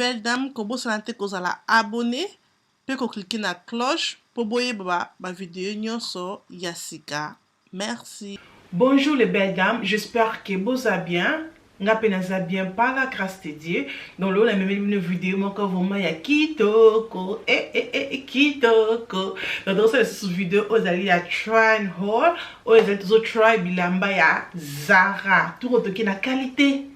belles dames, kobosana te kozala abonné pe ko cliquer na cloche po boyeba ba video nyonso ya sika. Merci. Bonjour les belles dames, j'espère que boza bien. Nga pe naza bien par la grâce de Dieu. Donc lelo namemeli bino video moko vraiment ya kitoko. Eh eh eh kitoko. Donc tokosala lisusu video oyo ezali ya try and haul, oyo ezali tozo try bilamba ya Zara. Toko toke na qualité.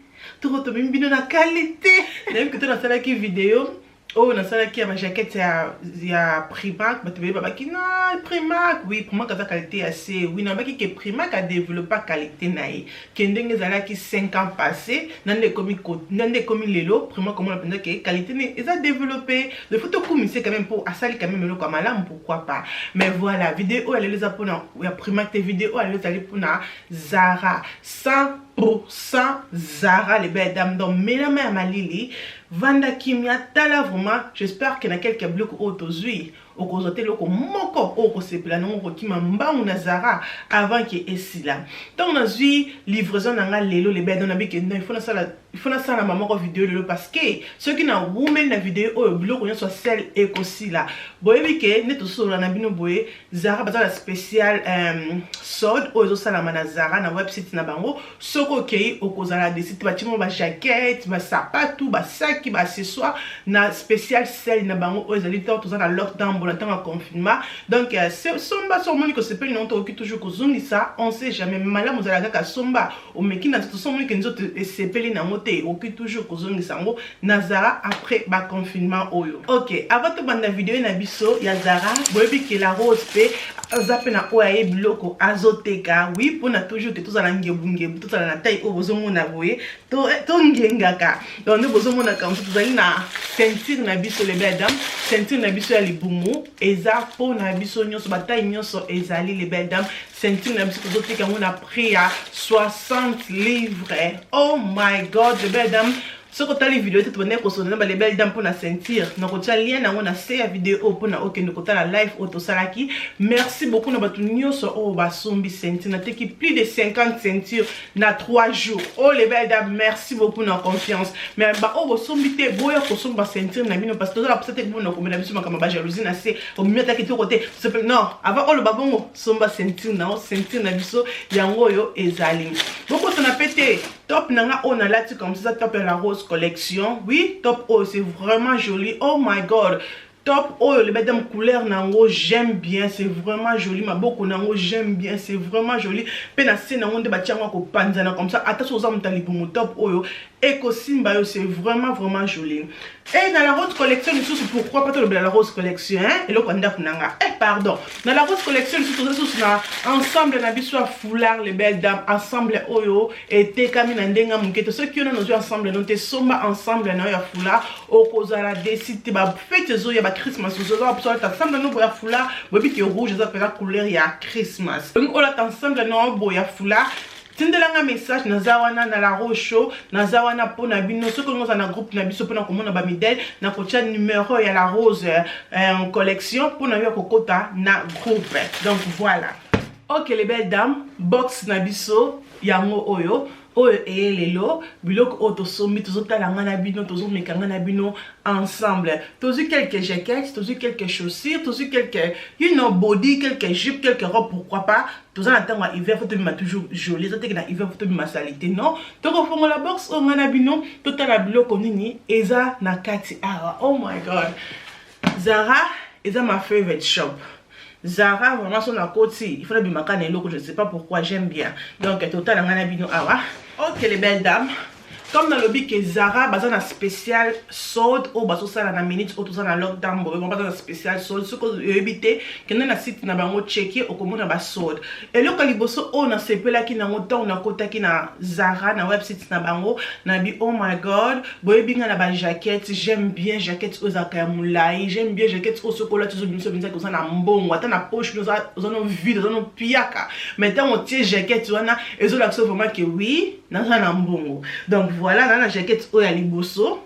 Toko tomemi bino na qualité. Nayebi que to nasalaki video oyo nasalaki ya bajaquette ya Primark, bato beye babaki na Primark. Oui, Primark aza qualité ya se. Oui, nabaki ke Primark adeveloppa qualité na ye ke ndenge ezalaki 5 ans passé na nde ekomi lelo. Primark omona mpenza ke qualité ne eza développé. Le faut tokumise quand même mpo asali quand même eloko ya malamu, pourquoi pas. Mais voilà, video oyo ya lelo eza mpona ya Primark te. Video oyo ya lelo ezali mpona Zara, 100% Zara, les belles dames. Donc melama ya malili, vanda kimia, tala vraiment. J'espère que na quelques biloko oyo tozwi, okozwa te eloko moko oyo okosepela nango, okokima mbangu na Zara avant ke esila. Ntango nazwi livraison na nga lelo, les belles dames, nabiki non, il faut nasala moko video lelo, parce que soki nawumeli na video oyo, biloko nyonso sale ekosila. Boyebi ke nde tosolola na bino boye, Zara baza na spécial solde oyo ezosalama na Zara na website na bango. Soki okei, okozala déçu te. Batie mo bajaquette, basapatu, basaki, baaccessoire na spécial sale na bango oyo ezali ntango toza na lockdown, bona ntango ya confinement. Donc somba, so omoni kosepeli nango, tokoki toujours kozongisa, on sait jamais. Malamu ozala kaka somba, omeki na nzoto, so omoni ke nzoto esepeli nango te, okoki toujours kozongisa yango na Zara après baconfinement oyo. Ok, avant tobanda video na biso ya Zara, boyebi ke La Rose mpe aza mpe na oyo aye biloko azoteka. Oui, mpona toujours ke tozala ngebungebu, tozala na taille oyo bozomona boye, tongengaka. Donc nde bozomonaka mosusu, tozali na ceinture na biso, les belles dames. Ceinture na biso ya libumu eza mpona biso nyonso, bataille nyonso ezali, les belles dames. Ceinture na biso tozoteka yango na prix ya 60 livres. Oh my God, les belles dames, soki otali video te, tobandaki kosolola na bale belles dames mpona ceinture. Nakotia lien nango na se ya video oyo mpona okende kotala live oyo tosalaki. Merci beaucoup na bato nyonso oyo basombi ceinture. Nateki plus de 50 ceinture na 3 jours. Oh les belles dames, merci beaucoup na confiance. Mais baoyo bosombi te, boya kosomba ceinture na bino, parce que tozala posa te bona komela biso makambo bajalousie na se omimi ata kitoko te. Non, avant oloba bongo, somba ceinture na yo. Ceinture na biso yango oyo ezali. Bokosana mpe te, top na nga oyo nalati comme ça, top ya La Rose Collection. Oui, top oyo, c'est vraiment joli. Oh my God, top oyo, les belles dames, couleur nango j'aime bien, c'est vraiment joli. Maboko nango j'aime bien, c'est vraiment joli. Mpe na se nango nde batia yango kopanzana comme ça, ata so oza moto ya libumu, top oyo ekosimba yo, c'est vraiment vraiment joli. E na La Rose Collection lisusu, pourquoi pas tolobela La Rose Collection, hein? Eloko ya ndako na nga. Eh pardon, na La Rose Collection lisusu toza lisusu na ensemble na biso ya foulard, les belles dames. Ensemble oyo etekami na ndenge ya moke te. Soki yo nano ozwi ensemble no te, somba ensemble na yo ya foulard, okozala déçu te. Bafete ezoya, bachristmas ozoza, biso olata ensemble no boye ya foulard. Boyebi ke rouge eza mpenza couleur ya Christmas. Olata ensemble na yo boye ya foulard, tindelanga message. Naza wana na La Rose Show, naza wana mpona bino. Soki olingi ozala na groupe na biso mpona komona bamidele, nakotia numero ya La Rose Collection mpona yo ya kokota na groupe. Donc voilà. Ok les belles dames, box na biso yango oyo, oyo eye lelo. Biloko oyo tosombi, tozotala nga na bino, tozomeka nga na bino ensemble. Tozwi quelques jaquettes, tozwi quelques chaussures, tozwi quelques body, quelques jupes, quelques robes, pourquoi pas. Toza na ntango ya hiver, faut tobima toujours joli. Eza teke na hiver faut tobima saleté, non. Tokofongola box oyo nga na bino, totala biloko nini eza na kati awa. Oh my God, Zara eza ma favorite shop. Zara vraiment, so nakoti, il faut nabimaka na eloko. Je ne sais pas pourquoi, j'aime bien. Donc totala ngai na bino awa. Ok les belles dames, comme nalobi ke Zara baza na spécial solde oyo bazosala na minute oyo toza na lockdown boye, baza na spécial solde. Soki oyebi te, kende na site na bango, check, okomona basolde. Eloko ya liboso oyo nasepelaki nango ntango nakotaki na Zara, na website na bango, nabi oh my God, boyebi nga na bajaquette, j'aime bien jaquette oyo ezalaka ya molai. J'aime bien jaquette oyo soki olati, ozobimisa mpenza oza na mbongo, ata na poche oza no vide, oza no piaka, mais ntango otie jaquette wana, ezolakisa vraiment ke oui, naza na mbongo. Donc voilà, na jaquette oyo ya liboso.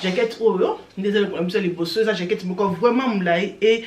Jaquette oyo nde eza lokola biso ya liboso. Eza jaquette moko vraiment molai e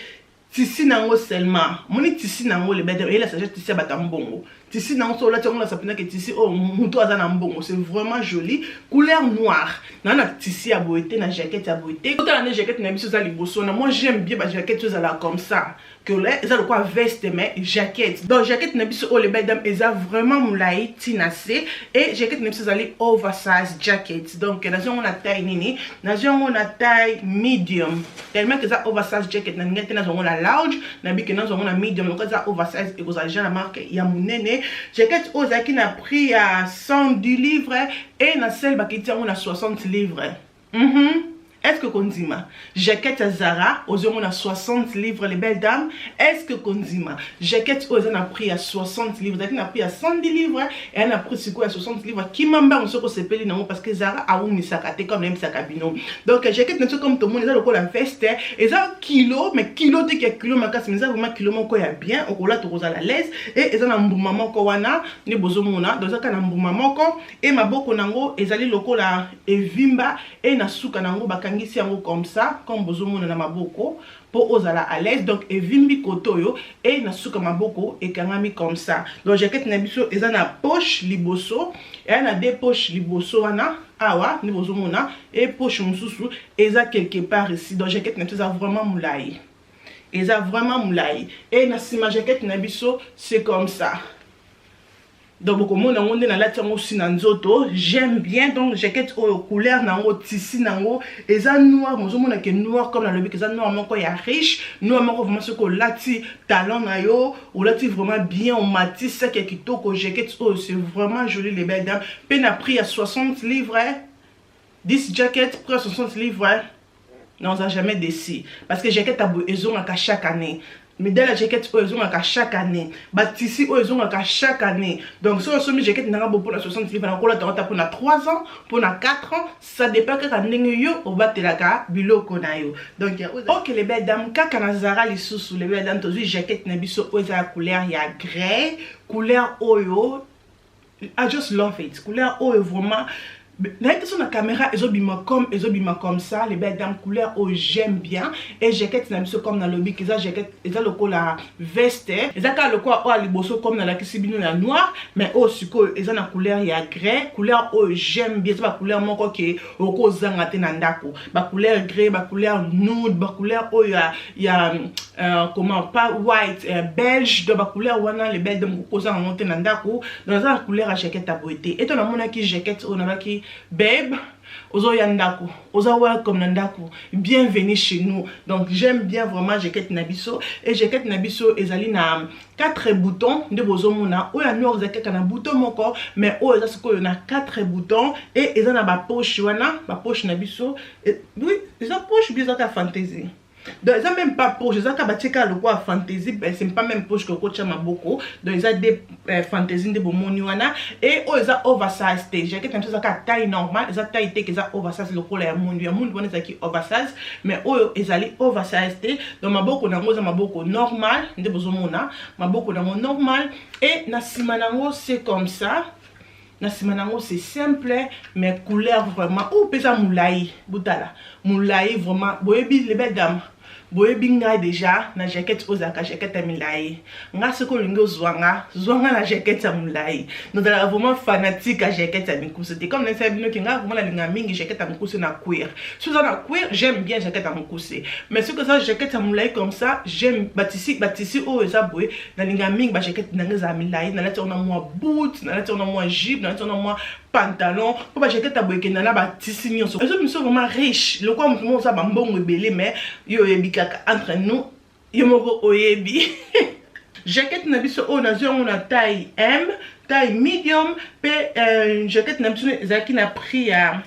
tissu nango seulement. Moni tissu nango, les belles, eyelasa tissu ya bato ya mbongo. Tissu nango, so olati yango na sapinaki tissu oyo, moto aza na mbongo. C'est vraiment joli, couleur noire. Na tissu ya boye te, na jaquette ya boye te. Otala nde jaquette na biso eza liboso na moi. J'aime bien bajaquette oyo ezalaka comme ça, que eza lokola veste mais jaquette. Donc jaquette na biso oyo, les belles dames, eza vraiment molai ntina se. Et jaquette na biso ezali oversize jacket. Donc nazwi yango na taille nini? Nazwi yango na taille medium, tellement que eza oversize jacket. Nalingai te nazwa yango na large, nabike nazwa yango na medium. Donc eza oversize, ekozala déjà na marque ya monene. Jaquette oyo ezalaki na prix ya 110 livres et na sale bakiti yango na 60 livres. Est-ce que kondima jaquette ya Zara ozwi yango na 60 livres, les belles dames? Est-ce que kondima jaquette oyo eza na prix ya 60 livres? Ezalaki na prix ya 110 livres, eya na prix sikoyo ya 60 livres. Kima mbango soki osepeli nango, parce que Zara awumisaka te, comme nayebisaka bino. Donc jaquette na biso, comme tomoni, eza lokola veste. Eza kilo, mais kilo te ya kilo makasi, mais eza vraiment kilo moko ya bien. Okolata, okozala l'aise. E eza na mbuma moko wana nde bozomona. Donc eza kaka na mbuma moko e maboko nango ezali lokola evimba e na suka nango bakangisi yango comme ça, comme bozomona na maboko, mpo ozala à l'aise. Donc evimbi kote oyo e na suka maboko ekangami comme ça. Donc jaquette na biso eza na poche liboso, eya na deux poche liboso wana awa nde bozomona, e poche mosusu eza quelque part ici. Donc jaquette na biso eza vraiment molai, eza vraiment molai. E na nsima jaquette na biso, c'est comme ça. Donc bokomona yango nde nalati yango osi na nzoto. J'aime bien. Donc jaquette oyo, couleur nango, tissu nango eza noir. Mozomona ke noir, comme nalobi ke eza noir moko ya riche, noir moko vraiment soki olati talon na yo, olati vraiment bien, omati sac ya kitoko, jaquette oyo, c'est vraiment joli, les belles dames. Mpe na prix ya 60 livres, 10 jacket, prix ya 60 livres, naoza jamais déçu, parce que jaquette ya boye ezongaka chaque année. Modèle ya jaquette oyo ezongaka chaque année, batissu oyo ezongaka chaque année. Donc soki osombi jaquette nanga bo mpona 60 livre, nakolata ata mpona 3 ans, mpona 4 ans, ça dépend kaka ndenge yo obatelaka biloko na yo. Donc ok, les belles dames, kaka na Zara lisusu, les belles dames, tozwi jaquette na biso oyo eza ya couleur ya grey. Couleur oyo, I just love it. Couleur oyo vraiment, nayebi te so na caméra ezobima comme ça, les belles dames. Couleur oyo, j'aime bien. Et jaquette na biso, comme nalobi, eza jaquette, eza lokola veste, eza kaka lokola oyo ya liboso comme nalakisi bino ya noir, mais oyo sikoyo eza na couleur ya grey. Couleur oyo, j'aime bien. Eza bacouleur moko ke okozanga te na ndako, bacouleur grey, bacouleur nude, bacouleur oyo ya comment, pas white, beige. Donc bacouleur wana, les belles dames, okozanga yango te na ndako. Donc eza na couleur ya jaquette ya boye te. Eto namonaki jaquette oyo, nabaki: "Babe, ozoya ndako, oza welcome na ndako, bienvenue chez nous." Donc j'aime bien vraiment jaquette na biso. Et jaquette na biso ezali na 4 boutons nde bozomona. Oyo ya noir ezali kaka na bouton moko, mais oyo eza sikoyo na 4 boutons et eza na bapoche wana. Bapoche na biso, oui, eza poche bi eza kaka fantaisie. Donc eza même pas poche, eza kaka batie kaka lokola fantaisie. C'est pas même poche kokotia maboko. Donc eza de fantaisie nde bomoni wana. E oyo eza oversize te. Jaquette na biso eza kaka taille normale, eza taille te ke eza oversize lokola ya mundu. Ya mundu wana ezalaki oversize, mais oyo ezali oversize te. Donc maboko nango eza maboko normal nde bozomona, maboko nango normal. E na nsima nango, c'est comme ça. Na nsima nango, c'est simple, mais couleur vraiment oyo mpe eza molai. Botala molai vraiment. Boyebi, les belles dames, boyebi ngai déjà na jaquette oyo ezalaka jaquette ya milai. Nga soki olingi ozwa nga, zwa nga na jaquette ya molai. Nozalaka vraiment fanatique ya jaquette ya mikuse te. Comme nayebisa bino ke nga vraiment nalinga mingi jaquette ya mokuse na cuir. Soki oza na cuir, j'aime bien jaquette ya mokuse, mais soki eza jaquette ya molai comme ça, j'aime batissu. Batissu oyo eza boye, nalinga mingi bajaquette nanga ezala milai. Nalati yango na mwa boot, nalati yango na mwa jupe, nalati yango na mwa pantalon, mpo bajaquette ya boye ekenda na batissu nyonso. Ezo biso vraiment riche, lokola moto moko oza bambongo ebele. Mais yo oyebi kaka, entre nous, yo moko oyebi. Jaquette na biso oyo, nazwi yango na taille M, taille medium. Mpe jaquette na biso ezalaki na prix ya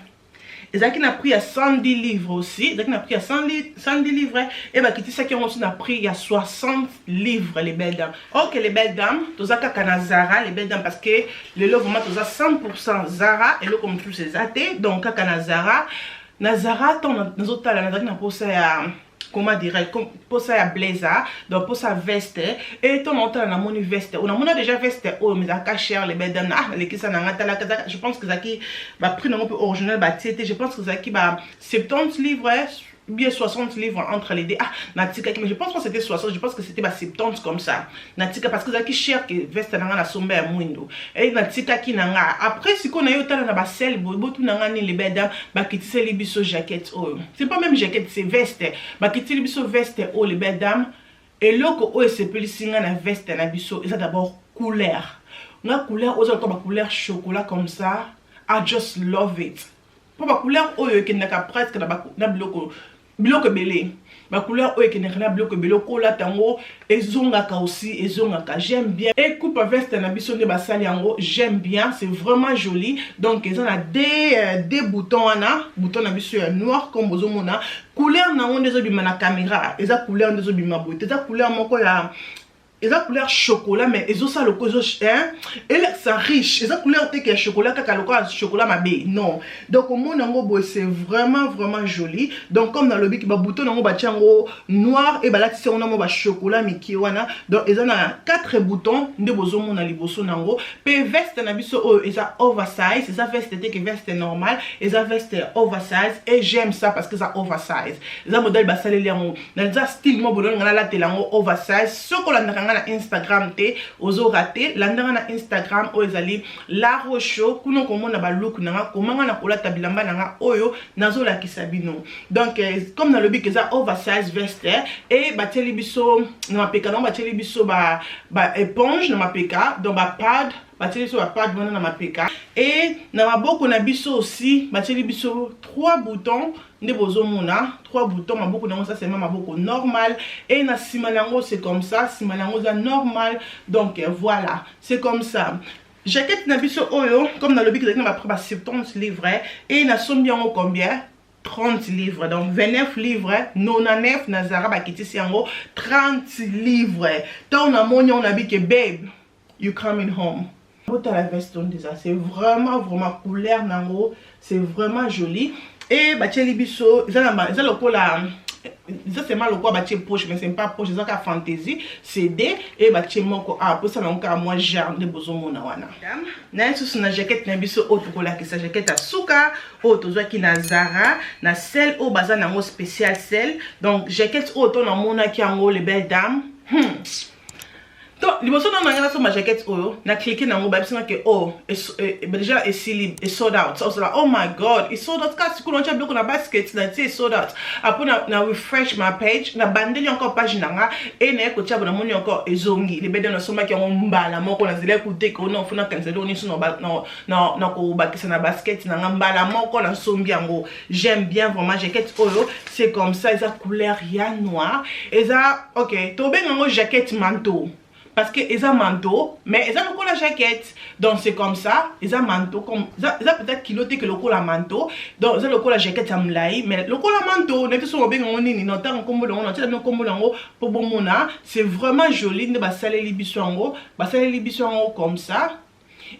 110 livres aussi. Ezalaki na prix ya 110 livres e bakitisaki yango aussi na prix ya 60 livres, les belles dames. Ok, les belles dames, toza kaka na Zara, les belles dames, parce que lelo vraiment toza 100% Zara, eloko mosusu eza te. Donc kaka na Zara. Na Zara, ntango nazotala, nazalaki na posa ya, comment dirais, posa ya blazer, donc posa veste. E ntango naotala, namoni veste oyo. Namona déjà veste oyo, mais ezalaka cher, les belles dames. Ah, nalekisa na nga. Talaka, je pense que ezalaki baprix nango mpe original batie te. Je pense que ezalaki ba 70 livres. Bien 60 livres entre les deux. Ah, natikaki, mais je pense pas c'était 60, je pense que c'était ba 70 comme ça. Natika parce que ezalaki cher que veste na nga na somba ya mwindo. E natikaki na nga. Après, sikoyo na yo tala na basele boye, botuna nga nini, les belles dames? Bakitiseli biso jaquette oyo. C'est pas même jaquette, c'est veste. Bakitiseli biso veste oyo, les belles dames. Eloko oyo esepelisi nga na veste na biso eza d'abord couleur. Nga couleur oyo eza lokola bacouleur chocolat comme ça. I just love it. Mpo bacouleur oyo ekendaka presque na biloko ebele. Bacouleur oyo ekendaka na biloko ebele, okolata yango, ezongaka aussi, ezongaka. J'aime bien. E coupe veste na biso nde basali yango, j'aime bien, c'est vraiment joli. Donc eza na deux boutons wana, bouton na biso ya noir comme bozomona. Couleur nango nde ezobima na caméra, eza couleur nde ezobima boye te. Eza couleur moko ya, eza couleur chocolat, mais ezosala loko elakisa riche. Eza couleur te ke ya chocolat kaka lokola chocolat mabe, non. Donc omona yango boye, c'est vraiment vraiment joli. Donc comme nalobiki, babouton yango batia yango noir e balatisi yango na mo bachocolat mike wana. Donc eza na 4 boutons nde bozomona liboso nango. Mpe veste na biso oyo eza oversize, eza veste te ke veste normal, eza veste oversize et j'aime ça parce que eza oversize, eza modèle basaleli yango na eza style mo boye nga nalatela yango oversize. Soki olandaka nga na Instagram te, ozorater. Landanga na Instagram oyo ezali La Rocho. Kuna komona balook na nga, komanga na kolata bilamba na nga oyo nazolakisa bino. Donc comme nalobi ke eza oversize veste e batieli biso na mapeka nango, batieli biso ba éponge na mapeka, donc bapad, batieli biso bapad wana na mapeka. E na maboko na biso aussi batieli biso trois boutons nde bozomona, trois boutons maboko nango. Ça, c'est ma maboko normal. E na nsima nango, c'est comme ça, nsima nango eza normal. Donc voilà, c'est comme ça. Jaquette na biso oyo, comme nalobi, ezalaki na baprix ba 70 livres e nasombi yango combien? 30 livres, donc 29 livres 99 na Zara. Bakitisi yango 30 livres. Ntango namoni yango, nabi ke babe, you coming home. Botala veste oyo déjà, c'est vraiment vraiment couleur nango, c'est vraiment joli. E batieli biso, eza lokola, eza seulement lokola batie poche, mais c'est pas poche, eza kaka fantaisie cd e batie moko awa mposala yango kaka mwa genre nde bozomona wana. Na lisusu na jaquette na biso oyo tokolakisa, jaquette ya suka oyo tozwaki na Zara na sale oyo baza nango, spécial sale. Donc jaquette oyo to namonaki yango, les belles dames. To liboso na ngai nasomba jaquette oyo, na clique nango, bayebisanga ke oh, déjà esili, e sold out. So I was like, oh my God, e sold out. Kasi kuna otya biloko na basket na tie, e sold out. Après na refresh ma page, na bandeli encore page na nga e naye kotia bo, namoni encore ezongi libede. Nasombaki yango mbala moko, nazeli kuteke ono ofuna kanisa eloko nyonso na kobakisa na basket na nga. Mbala moko nasombi yango. J'aime bien vraiment jaquette oyo. C'est comme ça, eza couleur ya noir. Eza ok, tobenga yango jaquette manteau parce que eza manteau, mais eza lokola jaquette. Donc c'est comme ça, eza manteau comme eza peut-être kilo te ke lokola manteau. Donc eza lokola jaquette ya molai, mais lokola manteau. Nayebi so babenga yango nini na ntango nkombo nango, natia bino nkombo nango mpo bomona. C'est vraiment joli nde basaleli biso yango, basaleli biso yango comme ça.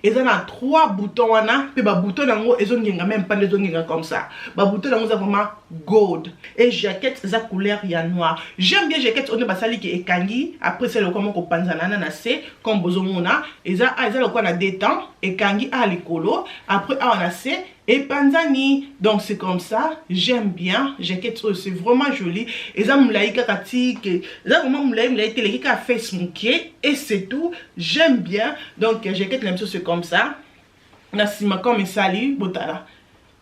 Eza na trois boutons wana, mpe babouton yango ezongenga même pas nde ezongenga comme ça. Babouton yango eza vraiment gold et jaquette eza couleur ya noir. J'aime bien jaquette oyo nde basali ke ekangi. Après, eza lokola moko kopanzana na se comme bozomona. Eza lokola na deux temps, ekangi a likolo, après awa na se epanzani. Donc c'est comme ça, j'aime bien jaquette oyo, c'est vraiment joli. Eza molai kaka ti ke eza vraiment molai, molai te, eleki kaka fesse moke et c'est tout. J'aime bien. Donc jaquette na biso, c'est comme ça na nsima comme esali. Botala,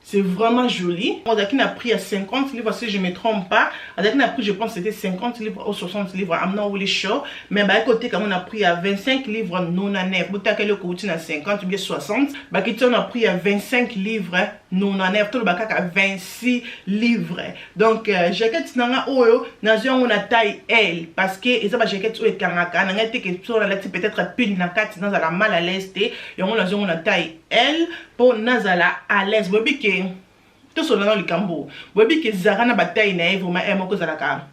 c'est vraiment joli. Azalaki na prix à 50 livres, si je me trompe pas. Azalaki na prix, je pense c'était 50 livres ou 60 livres, I'm not really sure, mais bayaki koteka yango na prix à 25 livres 99. Botaka eloko outi na 50 ou bien 60, bakiti na prix à 25 livres 99, toloba kaka 26 livres. Donc jaquette na nga oyo, nazwi yango na taille L parce que eza bajaquette oyo ekangaka na ngai te ke so nalati peut-être pile na kati, nazala mal à l'aise te. Yango nazwi yango na taille L mpo nazala à l'aise. Boyebi ke tosolola na likambo, boyebi ke Zara na bataille na ye vraiment M moko ezalaka,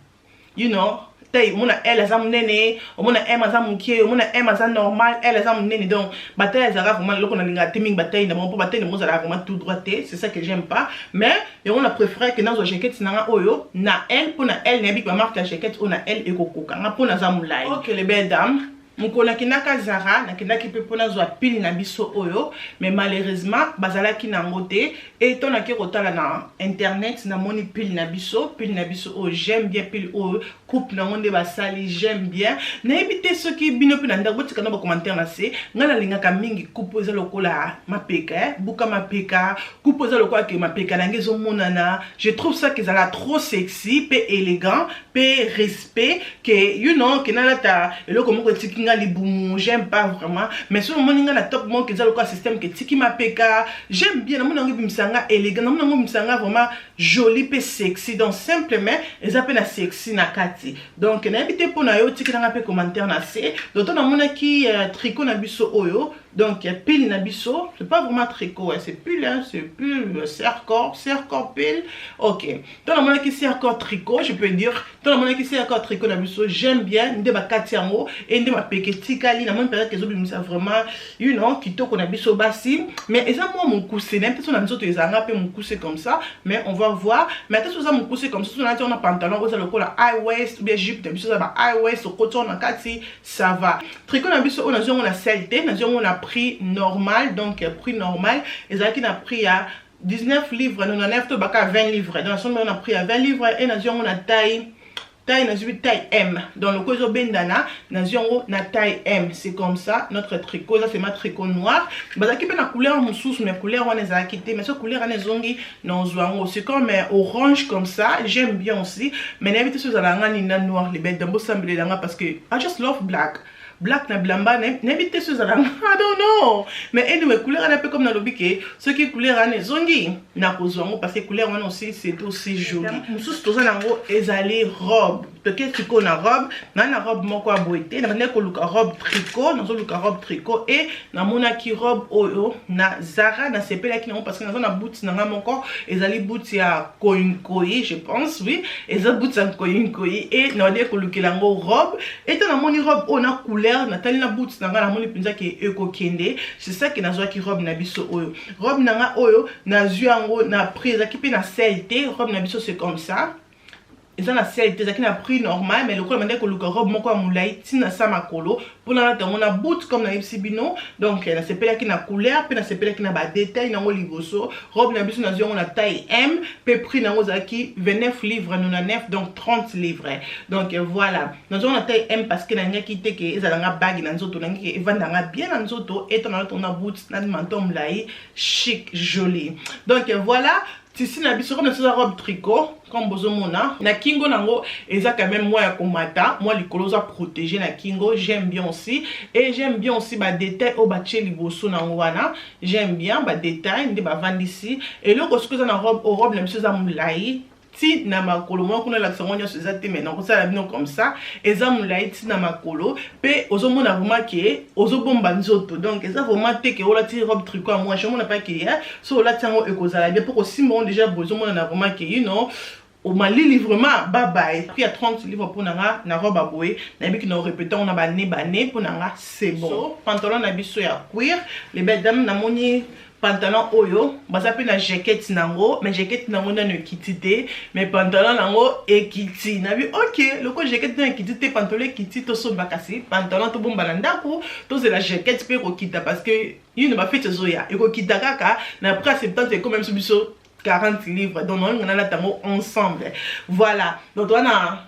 taille omona L aza monene, omona M aza moke, omona M aza normal, L aza monene. Donc bataille ezalaka vraiment eloko nalingaka te mingi, bataille na bango, mpo bataille na bango ezalaka vraiment tout droit te. C'est ça que j'aime pas. Mais yango na préféré ke nazwa jaquette na nga oyo na L, mpo na L nayebi bamarque ya jaquette oyo na L ekokoka nga mpo naza molai. Ok, les belles dames. Mokolo nakendaka Zara, nakendaki mpe mpo nazwa pull na biso oyo, mais malheureusement bazalaki nango te. E to nake kotala na internet, namoni pull na biso, pull na biso oyo. J'aime bien pull oyo, coupe nango nde basali, j'aime bien. Nayebi te soki bino mpe na ndako, botika na bacommentaire na se. Ngai nalingaka mingi coupe oyo eza lokola mapeka, buka mapeka, coupe oyo eza lokola ke mapeka na ngai ezomonana. Je trouve ça ke ezala trop sexy mpe élégant mpe respect ke ke nalata eloko moko etiki nga libumu, j'aime pas vraiment. Mais soki omoni nga na top moko eza lokola système ke etiki mapeka, j'aime bien. Namoni yango ebimisa nga élégant, namoni yango ebimisa nga vraiment joli mpe sexy. Donc simplement eza mpe na sexy na kati. Donc nayebi te mpo na yo, otikelanga mpe commentaire na se. Donc to namonaki tricot na biso oyo, donc pull na biso, c'est pas vraiment tricot, ouais, c'est pull, hein, c'est pull serre-corps, serre-corps pull. Ok, to namonaki serre-corps tricot, je peux dire, to namonaki serre-corps tricot na biso. J'aime bien nde bakati yango e nde mapeke etikali. Namoni peut-être ezobimisa vraiment kitoko na biso basi, mais eza mwa mokuse. Nayebi te so na nzoto ezalanga mpe mokuse comme ça, mais on va voir. Mais ata so eza mokuse comme ça, so nalati yango na pantalon oyo eza lokola high waist ou bien jupe na biso eza ba high waist, okoti yango na kati, ça va. Tricot na biso oyo, nazwi yango na sale te, nazwi yango na prix normal. Donc prix normal ezalaki na prix ya 19 livres 99 to baka 20 livres. Donc nasombi yango na prix ya 20 livres e nazwi yango na taille, nazwi taille M. Donc loko ezobendana, nazwi yango na taille M. C'est comme ça notre tricot. Eza sema tricot noir. Bazalaki mpe na couleur mosusu, mais couleur wana ezalaki te. Mais so couleur wana ezongi, nazwa yango. C'est comme orange comme ça, j'aime bien aussi, mais nayebi te so ezala nga nini na noir. Les belles dames, bosambelelanga parce que I just love black, black na bilamba. Nayebi te so ezala, I don't know. Mais anyway, couleur wana mpe, comme nalobi ke soki couleur wana ezongi, nakozwa yango parce que couleur wana aussi, c'est aussi joli. Mosusu toza nango ezali robe. Toke sikoyo na robe. Naa na robe moko ya boye te. Nabandaki koluka robe tricot, nazoluka robe tricot e namonaki robe oyo na Zara. Nasepelaki nango parce que naza na boot na nga moko, ezali boot ya koyinkoi, je pense, oui, eza boot ya koyinkoi. E nabandaki kolukela yango robe. Ete namoni robe oyo na couleur, natali na boot na nga, namoni mpenza ke ekokende. C'est ça ke nazwaki robe na biso oyo. Robe na nga oyo, nazwi yango na prix ezalaki mpe na sale te. Robe na biso, c'est comme ça. Eza na sale te, ezalaki na prix normal, mais lokola bandaki koluka robe moko ya molai ntina sa makolo mpona nalata yango na boot comme nayebisi bino. Donc nasepelaki na couleur mpe nasepelaki na badetail nango liboso. Robe na biso, nazwi yango na taille M mpe prix nango ezalaki 29 livres 99, donc 30 livres. Donc voilà, nazwi yango na taille M parce que nalingaki te ke ezalanga baggy na nzoto, nalingaki evandanga bien na nzoto eto nalata yango na boot na manteau molai, chic, joli. Donc voilà tissu na biso. Comme na biso eza robe tricot, comme bozomona na kingo nango eza quand même mwa ya komata mwa likolo, oza protégé na kingo. J'aime bien aussi et j'aime bien aussi badetail oyo batie liboso nango wana. J'aime bien badetail nde bavandisi eloko. Soki eza na robe, robe na biso eza molai ti na makolo moko kuna. Elakisa ngo nyonso eza te, mais nakosala bino comme ça. Eza molai ti na makolo mpe ozomona vraiment ke ozobomba nzoto. Donc eza vraiment te ke olati robe tricot ya mwasi, omona mpe ke so olati yango ekozala bien mpo kosimba ngo déjà boye, ozomonana vraiment ke omalili vraiment babaye. Prix ya 30 livres mpo na nga na robe aboye, nayebiki na orépéter ngo na bane bane, mpo na nga c'est bon. So, pantalon na biso ya cuir, les belles dames, namoni pantalon oyo, baza mpe na jaquette nango, mais jaquette nango nano ekiti te, mais pantalon nango ekiti. Nabi ok, loko jaquette nano ekiti te, pantalon ekiti, tosomba kasi pantalon, tobomba na ndako, tozela jaquette mpe ekokita parce que yino bafete ezoya, ekokita kaka na prix ya 70, ekoma biso 40 livres. Donc naolinga nalata yango ensemble. Voilà, donc toza na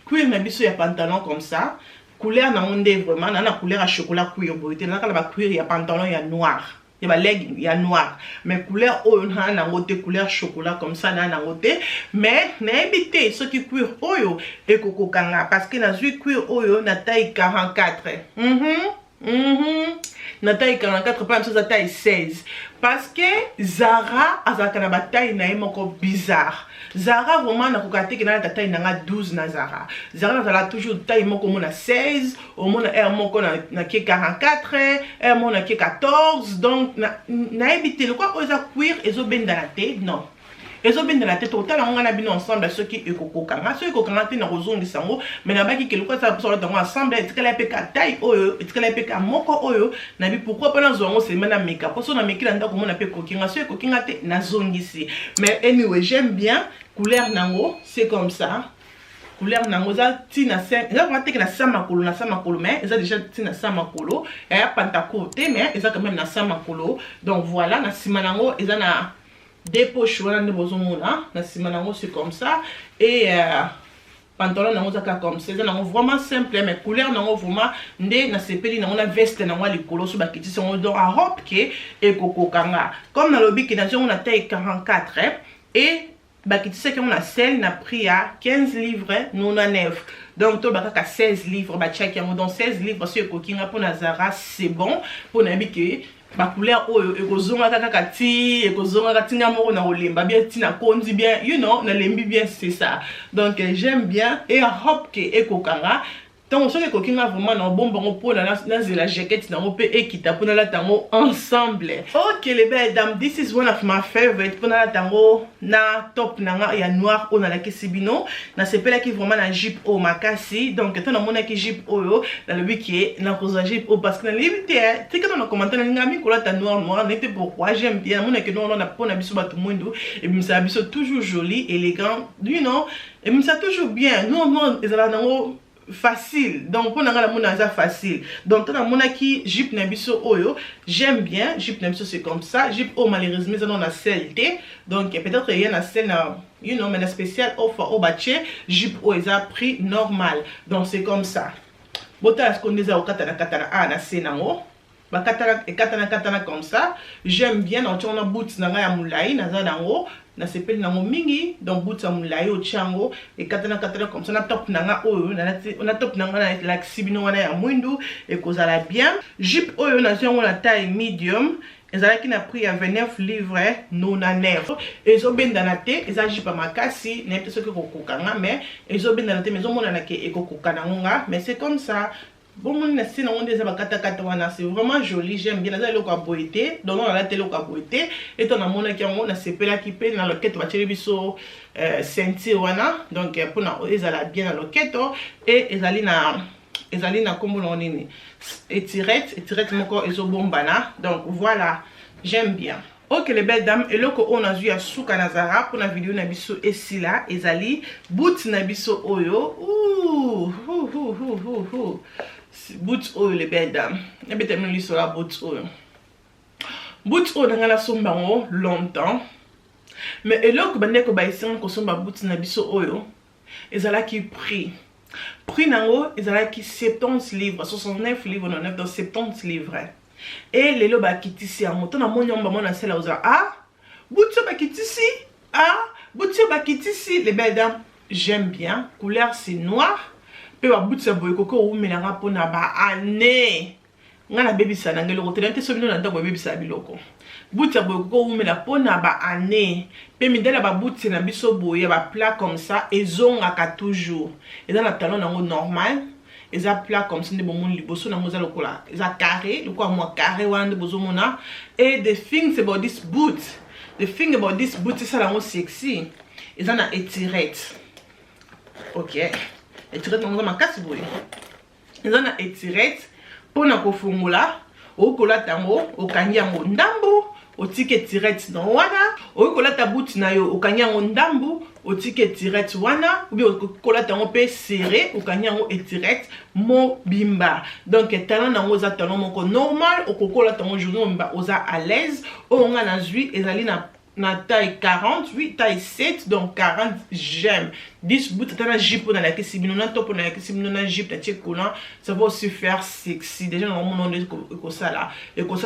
cuir na biso ya pantalon comme ça. Couleur nango nde vraiment na couleur ya chocolat cuir boye te. Nazaka na bacuir ya pantalon ya noir, ya balegging ya noir, mais couleur oyo naa nango te. Couleur chocolat comme ça naa nango te, mais nayebi te soki cuir oyo ekokokanga parce que nazwi cuir oyo na taille 44. Na taille 44 mpe biso eza taille 16 parce que Zara azalaka na bataille na ye moko bizarre. Zara vraiment, nakoka te ke nalata taille nanga 12 na Zara. Zara nazala toujours taille moko, omona 16, omona aire moko nake 44, aire moko nake 14. Donc nayebi te lokwa oyo eza cuir, ezobendana te, non, ezobendana te. Totala yango ngai na bino ensemble soki ekokokanga. Soki ekokanga te, nakozongisa yango. Mais nabaki ke lokola eza biso yango ensemble, etikala mpe ka taille oyo, etikala mpe ka moko oyo. Nabi pourquoi mpo nazwa yango seulement nameka, mpo so nameki na ndako, omona mpe ekokinga. Soki ekokinga te, nazongisi. Mais anyway, j'aime bien couleur nango, c'est comme ça. Couleur nango eza ntina se, eza vraiment teke na sa makolo, na sa makolo, mais eza déjà ntina sa makolo ya pantacourt te, mais eza quand même na sa makolo. Donc voilà, na nsima nango eza na deux poches wana nde bozomona na nsima nango, c'est comme ça. Et pantalon nango eza kaka comme ça, eza nango vraiment simple, mais couleur nango vraiment nde nasepeli nango na veste nango ya likolo. So bakitisi yango, donc I hope ke ekokokanga. Comme nalobi ke nazwi yango na taille 44 et bakitisaki yango na sale na prix ya 15 livres 99, donc toloba kaka 16 livres batiaki yango. Donc 16 livres so ekoki nga mpona Zara, c'est bon, mpo nayebi ke bacouleur oyo ekozongaka kaka ti ekozongaka ti nga moko na kolemba bien, ti nakondi bien, nalembi bien, c'est ça. Donc j'aime bien et hope ke ekokanga. Ntango soki ekoki nga vraiment na obomba yango mpona nazela jaquette nango mpe ekita mpo nalata yango ensemble. Ok, les belles dames, this is one of my favorite mpo nalata yango na top na nga ya noir oyo nalakisi bino. Nasepelaki vraiment na jupe oyo makasi. Donc ntango namonaki jupe oyo, nalobi ke nakozwa jupe oyo parce que nalebi te. Tika na commentaire, nalinga mingi kolata noir noir, nayebi te pourquoi. J'aime bien, namonaki noir noir mpona biso bato mwindu ebimisaka biso toujours joli, élégant, ebimisaka toujours bien. Noir noir ezalaka nango facile, donc mpo na ngai namona eza facile. Donc ntango namonaki jupe na biso oyo, j'aime bien jupe na biso, c'est comme ça. Jupe oyo malheureusement eza nano na sale te, donc peut-être eya na sale na mais na spécial offre oyo batie jupe oyo eza prix normal. Donc c'est comme ça. Botala sikoyo nde eza kokatana katana a na se nango, bakatana, ekatana katana comme ça. J'aime bien. Na otia na boot na ngai ya molai, naza nango, nasepeli nango mingi. Donc boot ya molai, otia yango ekatana katana comme ça na top na nga oyo, na top na nga nalakisi bino wana ya mwindu, ekozala bien. Jupe oyo nazwi yango na taille medium, ezalaki na prix ya 29 livre 99. Ezobendana te, eza jupe ya makasi. Nayebi te soki ekokokanga, mais ezobendana te, mais ezomonana ke ekokoka nango nga. Mais c'est comme ça, bomoni na se nango nde eza bakatakata wana, c'est vraiment joli, j'aime bien. Naza eloko ya boye te, donc nalata eloko ya boye te. Eto namonaki yango, nasepelaki mpe na loketo batieli biso ceinture wana, donc mpona ezala bien na loketo. E ezali na nkombo nango nini, étirette, étirette moko ezobombana. Donc voilà, j'aime bien. Ok, les belles dames, eloko oyo nazwi ya suka na Zara mpona video na biso esila ezali boot na biso oyo. Boot oyo, les belles dames, nabeta bino liso ya boot oyo. Boot oyo na ngai nasomba yango longtemps, mais eloko bandeko baesinga kosomba boot na biso oyo ezalaki prix. Prix nango ezalaki 70 livres, 69 livres 99, donc 70 livres. E lelo bakitisi yango to namoni yango bamona sela ozala ah, boot oyo bakitisi, ah, boot oyo bakitisi. Les belles dames, j'aime bien. Couleur, c'est noir. Mpe baboot ya boye ekoki owumelanga mpona baannée. Ngai nabebisa na ngai eloko te, te. So bino na ndako ebebisa biloko, boot ya boye ekoki owumela mpona baannée. Mpe midele ya baboot na biso boye ya baplat comme ça ezongaka toujours. Eza na talon nango normal, eza plat comme ça nde bomoni. Liboso nango eza lokola eza carré, lokola mwa carré wana nde bozomona. Et the things about this boot, the thing about this boot, esala yango sexy, eza na étirette. Ok, étirette nango eza makasi boye, eza na étirette mpona kofungola. Okoki kolata yango, okangi yango ndambu, otiki étirette na wana. Okoki kolata boot na yo, okangi yango ndambu, otiki étirette wana, ou bien okoki kolata yango mpe serré, okangi yango étirette mobimba. Donc talon nango eza talon moko normal, okoki kolata yango journée mobimba, oza à l'aise. Oyo nga nazwi ezali na taille 48, taille 7, donc 40. J'aime this boot. Ata na jupe oyo nalakisi bino, na top oyo nalakisi bino, na jupe natie collant, ça va aussi faire sexy. Déjà naomona nde ekosala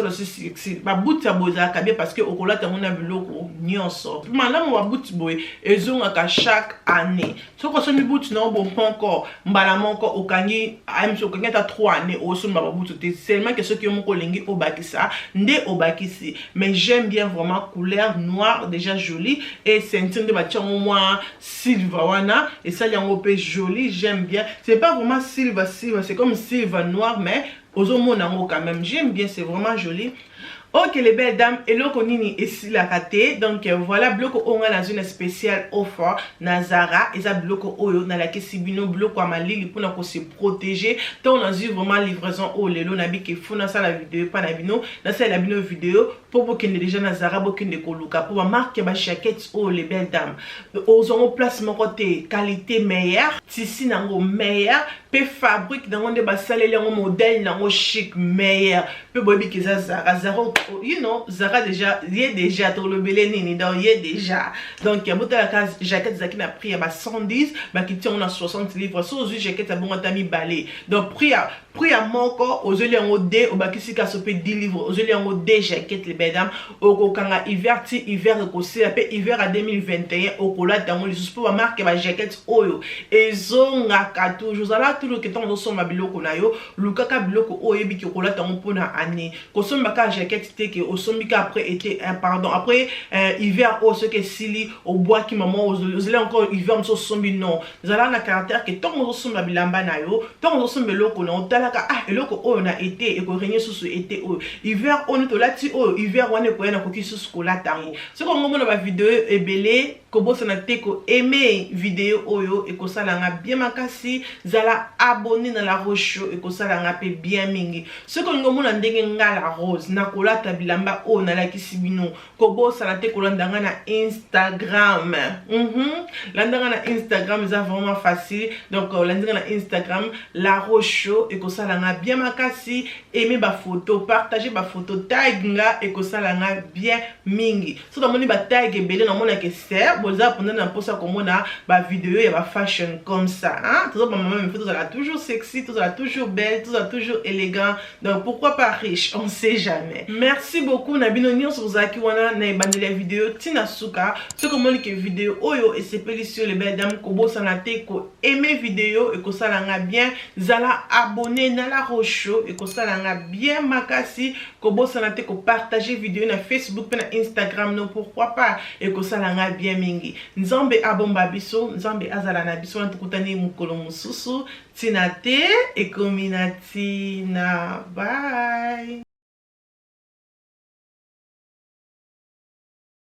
aussi sexy. Baboot ya boye ezalaka bien parce que okolata yango na biloko nyonso malamu. Baboot boye ezongaka chaque année. Soki osombi boot na yo bo moko, mbala moko okangi amisi, okangi ata 3 année osomba baboot te, seulement ke soki yo moko olingi obakisa nde obakisi. Mais j'aime bien vraiment, couleur noir déjà joli, et ceinture nde batia yango mwa silver wana, esali yango mpe joli. J'aime bien. C'est pas vraiment silver silver, c'est comme silver noir, mais ozomona yango quand même. J'aime bien, c'est vraiment joli. Ok, les belles dames, eloko nini esilaka te? Donc voilà, biloko oyo ngai nazwi na spécial offer na Zara, eza biloko oyo nalakisi bino, biloko ya malili mpona kose protéger. Ntango nazwi vraiment livraison oyo lelo, nabiki fo nasala video epa na bino, nasalela bino video mpo bokende déjà na Zara, bokende koluka, mpo bamarque ya bajaquette oyo, les belles dames, ozwango place moko te. Qualité meilleure, tissu nango meilleur, mpe fabrique nango nde basaleli yango, modèle nango chic, meilleur. Mpe boyebi eza Zara. Zara, Zara déjà, ye déjà tolobele nini? Donc ye déjà, donc botalaka, jaquette ezalaki na prix ya ba 110, bakiti yango na 60 livres. So ozwi jaquette ya bongo ata mibale, donc prix ya moko ozweli yango d, obakisi kaso mpe 10 livres, ozweli yango d jaquette. Les belles dames, okokanga hiver ti hiver ekosila, mpe hiver ya 2021 okolata yango lisusu, mpo bamarque ya bajaquette oyo ezongaka toujours. Ozala toujours ke ntango ozosomba biloko na yo, lukaka biloko oyo oyebiki okolata yango mpona année. Kosomba kaka jaquette te ke osombi ka après été, pardon, après hiver oyo, soki esili obwaki, mama, ozali encore hiver mosusu osombi. Non, ezala na caractère ke ntango ozosomba bilamba na yo, ntango ozosomba eloko na otalaka: ah, eloko oyo na été ekorégner susu, été oyo, hiver oyo neti olati oyo, hiver wana ekoya nakoki susu kolata yango. Soki ongo mona bavideo ebele, kobosana te koaimer video oyo, ekosalanga bien makasi. Zala abonné na La Rose Show, ekosalanga mpe bien mingi. Soki olingi omona ndenge nga La Rose nakolata bilamba oyo nalakisi bino, kobosana te kolanda nga na Instagram. Landa nga na Instagram, eza vraiment facile. Donc olandi nga na Instagram, La Rose Show, ekosalanga bien makasi. Aime bafoto, partage bafoto, tag nga, ekosalanga bien mingi. So namoni batag ebele, namonaka ser boza mpenza na mposa komona bavideo ya bafashion comme ça, hein? Toza bamama, mais tozala toujours sexy, tozala toujours belle, tozala toujours élégant, donc pourquoi pas riche, on sait jamais. Merci beaucoup na bino nyonso bozalaki wana na ebandeli ya video ntina suka. Soki omoni ke video oyo esepelisi yo, les belles dames, kobosana te koaimer video, ekosalanga bien. Zala abonné na La Rose Show, ekosalanga bien makasi. Kobosana te kopartage video na Facebook mpe na Instagram, no, pourquoi pas, ekosalanga bien mingi. Nzambe abomba biso, Nzambe azala na biso. Wana tokutani mokolo mosusu. Ntina te ekomi na ntina. Bye.